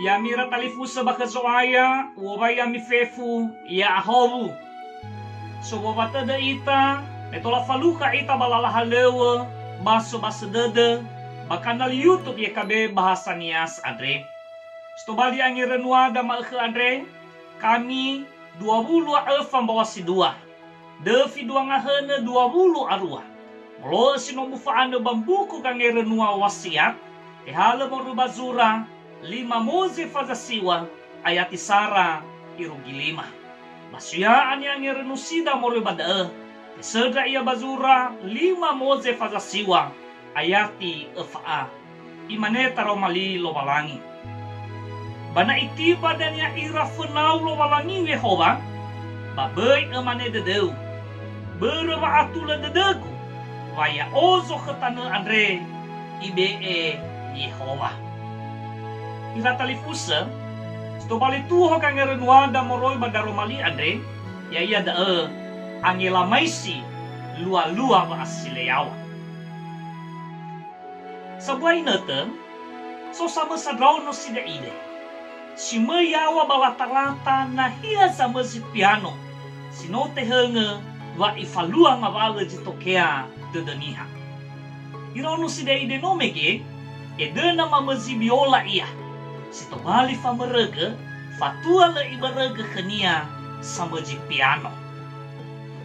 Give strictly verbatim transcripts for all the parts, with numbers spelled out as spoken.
Ya'ami ira talifusö ba khö Zo'aya, u'owai ya'ami fefu, ya'ahowu. Sowawa tödö ita, me tola falukha ita ba lala halöŵö, ba sobasö dödö, ba kanal YouTube Y K B Bahasa Nias andre. Si tobali angerönuada ma'ökhö andre, kami dua wulu a öfa mbaŵa si dua. Döfi dua ngahönö dua wulu a rua. Molo'ö si no mufa'anö ba mbuku Gangerönua Wasiat, tehalö moroi ba zura lima Moze faza siŵa, ayati sara irugi lima. Ba suya'a ni'angerönusida moroi ba da'ö, tesöndra ia ba zura lima Moze faza siŵa, ayati öfa a. Imane taroma li Lowalangi. Ba na itiba dania ira fönau Lowalangiu Yehowa, ba böi ömane dödöu, börö wa'atulö dödögu, wa ya'o zokhö tanö andre ibe'e Yehowa. Ira talifusö, si tobali tuho gangerönuada moroi ba daroma li andre, ya'ia da'ö angelamaisi lualua wa'asileyaŵa. Sambua inötö, so samösa ndraono side'ide, si möi yaŵa ba latalata nahia zamözi piano, si no tehöngö wa ifalua ngawalö zi tokea dödö niha. Iraono side'ide no mege, edöna mamözi biola ia, si tobali famörögö, fatua lö ibörögö khönia samözi piano.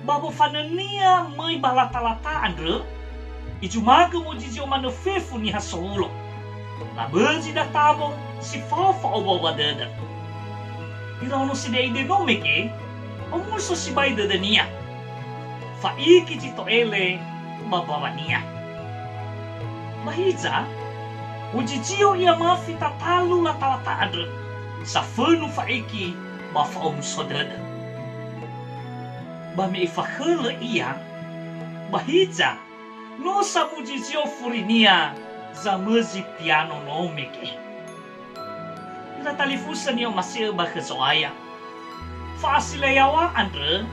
Ba wofanönia möi ba latalata andrö, izumagö muzizio manö fefu niha sowulo. Labözi datawo si fao fa'owaŵa dödö. Iraono side'ide no mege, omuso sibai dödönia. Fa'iki zi to'ele ba mbaŵania. Ba hiza, muzizio ia mafi tatalu latalata andrö, safönu fa'iki ba fa'omuso dödö. Ba me ifakhölö ia, ba hiza, no samuzizio furinia zamözi piano no mege. Ira talifusö ni'omasi'ö ba khö Zo'aya. Fa'asileyaŵa andrö,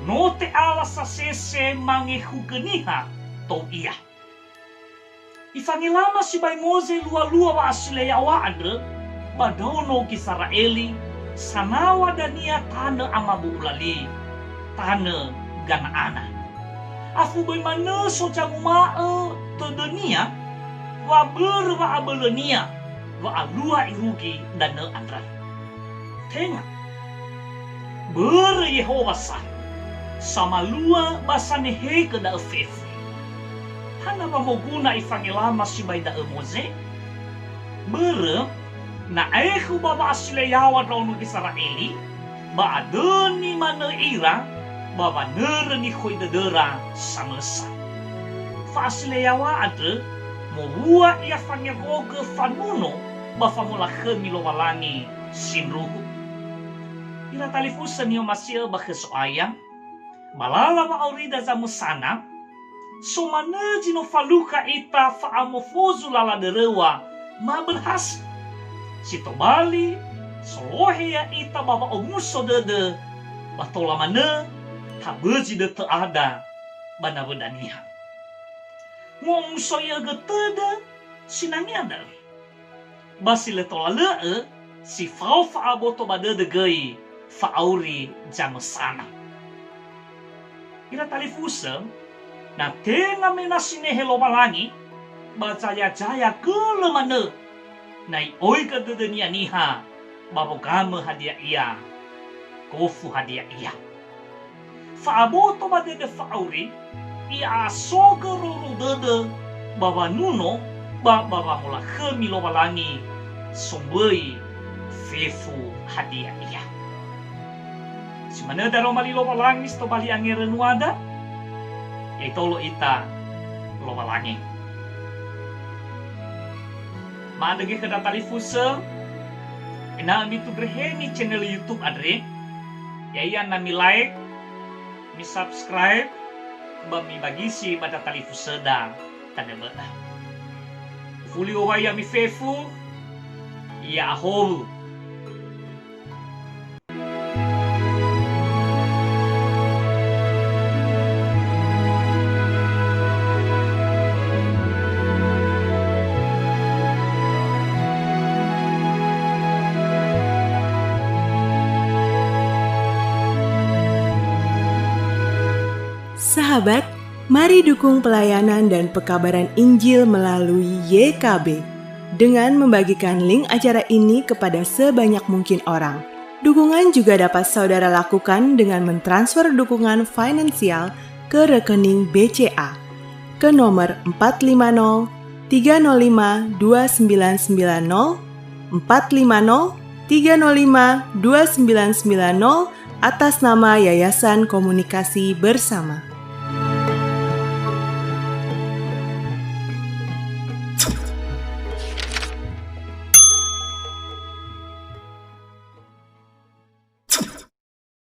no te'ala sasese mangehugö niha tou ia. Ifangelama sibai Moze lualua wa'asileyaŵa andrö ba ndraono Gizera'eli, sanaŵa dania tanö amabu'ula li, tanö Gana'ana. Afu böi manö so zanguma'ö tödönia, wa börö wa'abölönia, wa'alua irugi danö andrö. Tenga. Börö Yehowa sa, samalua ba sanehegö da'ö fefu. Hana wa moguna ifangelama sibai da'ö Moze? Börö, na aekhu ba wa'asileyaŵa ndraono Gizera'eli, ba adöni manö ira, ba wanörö nikhoi dödöra samösa. Fa'asileyaŵa andrö, mowua ia fangerogö fanuno ba famolakhömi Lowalangi sindruhu. Ira talifusö ni'omasi'ö ba khö Zo'aya, ba lala wa'aurida zamösana, so manö zi no falukha ita fa'amofozu lala döröŵa ma bölhasi. Si tobali, solohe ya'ita ba wa'omuso dödö, ba tola manö tabözi dötö ada ba nawöda niha. Mu'omuso iögö tödö sinangea da'ö. Ba si lö tola lö'ö, si fao fa'aboto ba dödö göi fa'auri zamösana. Ira talifusö, na tenga me na sinehe Lowalangi, ba zaya-zaya gölö manö, na i'oigö dödönia niha, ba wogamö hadia ia, gofu hadia ia. Fa'aboto ba dödö fa'auri, i'a'asogö rourou dödö ba wanuno ba ba wamolakhömi Lowalangi somböi fefu hadia ia. Si manö daroma li Lowalangi si tobali angerönuada, ya'itolo ita Lowalangi. Ma'andrö göi khöda talifusö, ena'ö mitundreheni channel YouTube andre, ya'ia na mi-like, mi-subscribe, ba mibagisi ba ndra talifusöda tanö bö'ö. Ufuli owai ya'ami fefu, ya'ahowu. Sahabat, mari dukung pelayanan dan pekabaran Injil melalui Y K B dengan membagikan link acara ini kepada sebanyak mungkin orang. Dukungan juga dapat saudara lakukan dengan mentransfer dukungan finansial ke rekening B C A ke nomor empat lima nol tiga nol lima dua sembilan sembilan nol, empat lima nol tiga nol lima dua sembilan sembilan nol, atas nama Yayasan Komunikasi Bersama.